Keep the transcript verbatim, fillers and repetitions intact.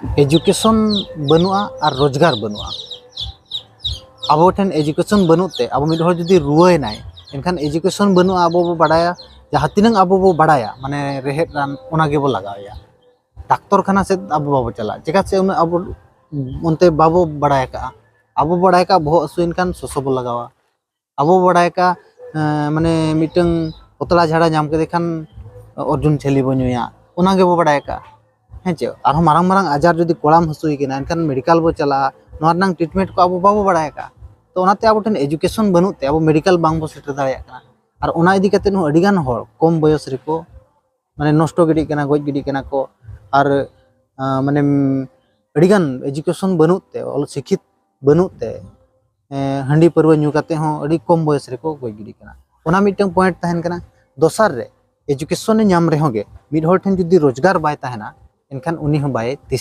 Education ᱵᱟᱹᱱᱩᱜᱼᱟ ᱟᱨ ᱨᱳᱡᱽᱜᱟᱨ ᱵᱟᱹᱱᱩᱜᱼᱟ᱾ ᱟᱵᱚ ᱴᱷᱮᱱ ᱮᱡᱩᱠᱮᱥᱚᱱ ᱵᱟᱹᱱᱩᱜ ᱛᱮ ᱟᱵᱚ ᱢᱤᱫ ᱦᱚᱲ ᱡᱩᱫᱤ ᱨᱩᱣᱟᱹᱭᱮᱱᱟᱭ, ᱮᱱᱠᱷᱟᱱ ᱮᱡᱩᱠᱮᱥᱚᱱ ᱵᱟᱹᱱᱩᱜᱼᱟ, ᱟᱵᱚ ᱵᱚ ᱵᱟᱰᱟᱭᱟ, ᱡᱟᱦᱟᱸ ᱛᱤᱱᱟᱹᱝ ᱟᱵᱚ ᱵᱚ ᱵᱟᱰᱟᱭᱟ, ᱢᱟᱱᱮ ᱨᱮᱦᱮᱫ ᱨᱟᱱ, ᱚᱱᱟ ᱜᱮᱵᱚ ᱞᱟᱜᱟᱣᱮᱭᱟ᱾ ᱰᱟᱠᱛᱚᱨ ᱠᱷᱟᱱᱟ ᱥᱮᱫ ᱟᱵᱚ ᱵᱟᱵᱚ ᱪᱟᱞᱟᱜᱼᱟ᱾ ᱪᱮᱫᱟᱜ ᱥᱮ ᱩᱱᱟᱹᱜ ᱟᱵᱚ ᱚᱱᱛᱮ ᱵᱟᱵᱚ ᱵᱟᱲᱟᱭ ᱟᱠᱟᱜᱼᱟ᱾ ᱟᱵᱚ ᱵᱟᱲᱟᱭ ᱟᱠᱟᱜᱼᱟ ᱵᱚᱦᱚᱜ ᱦᱟᱹᱥᱩᱭᱮᱱ ᱠᱷᱟᱱ ᱥᱚᱥᱚ ᱵᱚ ᱞᱟᱜᱟᱣᱟ᱾ ᱟᱵᱚ ᱵᱚ ᱵᱟᱲᱟᱭ ᱟᱠᱟᱜᱼᱟ, ᱮᱸ, ᱢᱟᱱᱮ ᱢᱤᱫᱴᱟᱝ ᱯᱚᱛᱞᱟ ᱡᱷᱟᱲᱟ ᱧᱟᱢ ᱠᱮᱫᱮ ᱠᱷᱟᱱ ᱚᱨᱡᱩᱱ ᱪᱷᱟᱹᱞᱤ ᱵᱚ ᱧᱩᱭᱟ, ᱚᱱᱟ ᱜᱮᱵᱚ ᱵᱟᱲᱟᱭ ᱟᱠᱟᱜᱼᱟ᱾ ᱦᱮᱸ ᱪᱮ? ᱟᱨᱦᱚᱸ ᱢᱟᱨᱟᱝ ᱢᱟᱨᱟᱝ ᱟᱡᱟᱨ ᱡᱩᱫᱤ ᱠᱚᱲᱟᱢ ᱦᱟᱹᱥᱩᱭᱮ ᱠᱟᱱᱟ, ᱮᱱᱠᱷᱟᱱ ᱢᱮᱰᱤᱠᱟᱞ ᱵᱚ ᱪᱟᱞᱟᱜᱼᱟ, ᱱᱚᱣᱟ ᱨᱮᱱᱟᱝ ᱴᱨᱤᱴᱢᱮᱱᱴ ᱠᱚ ᱟᱵᱚ ᱵᱟᱵᱚ ᱵᱟᱲᱟᱭ ᱟᱠᱟᱜᱼᱟ᱾ ᱛᱚ ᱚᱱᱟᱛᱮ ᱟᱵᱚ ᱴᱷᱮᱱ ᱮᱡᱩᱠᱮᱥᱚᱱ ᱵᱟᱹᱱᱩᱜ ᱛᱮ ᱟᱵᱚ ᱢᱮᱰᱤᱠᱟᱞ ᱵᱟᱝ ᱵᱚ ᱥᱮᱴᱮᱨ ᱫᱟᱲᱮᱭᱟᱜ ᱠᱟᱱᱟ᱾ ᱟᱨ ᱚᱱᱟ ᱤᱫᱤ ᱠᱟᱛᱮᱫ ᱦᱚᱸ ᱟᱹᱰᱤᱜᱟᱱ ᱦᱚᱲ ᱠᱚᱢ ᱵᱚᱭᱚᱥ ᱨᱮᱠᱚ ᱢᱟᱱᱮ ᱱᱚᱥᱴᱚ ᱜᱤᱰᱤᱜ ᱠᱟᱱᱟ, ᱜᱚᱡ ᱜᱤᱰᱤᱜ ᱠᱟᱱᱟ ᱠᱚ᱾ ᱟᱨ ᱟᱸ, ᱢᱟᱱᱮ ᱩᱢ, ᱟᱹᱰᱤᱜᱟᱱ ᱮᱡᱩᱠᱮᱥᱚᱱ ᱵᱟᱹᱱᱩᱜ ᱛᱮ, ᱚᱞ ᱥᱤᱠᱷᱤᱛ ᱵᱟᱹᱱᱩᱜ ᱛᱮ, ᱮᱸ, ᱦᱟᱺᱰᱤ ᱯᱟᱹᱨᱣᱟᱹ ᱧᱩ ᱠᱟᱛᱮ ᱦᱚᱸ ᱟᱹᱰᱤ ᱠᱚᱢ ᱵᱚᱭᱚᱥ ᱨᱮᱠᱚ ᱜᱚᱡ ᱜᱤᱰᱤᱜ ᱠᱟᱱᱟ᱾ ᱚᱱᱟ ᱢᱤᱫᱴᱟᱝ ᱯᱚᱭᱮᱱᱴ ᱛᱟᱦᱮᱱ ᱠᱟᱱᱟ᱾ ᱫᱚᱥᱟᱨ ᱨᱮ, ᱮᱡᱩᱠᱮᱥᱚᱱᱮ ᱧᱟᱢ ᱨᱮᱦᱚᱸ ᱜᱮ ᱢᱤᱫ ᱦᱚᱲ ᱴᱷᱮᱱ ᱡᱩᱫᱤ ᱨᱳᱡᱽᱜᱟᱨ ᱵᱟᱭ ᱛᱟᱦᱮᱱᱟ, ᱮᱱᱠᱷᱟᱱ ᱩᱱᱤ ᱦᱚᱸ ᱵᱟᱭ ᱛᱤᱥ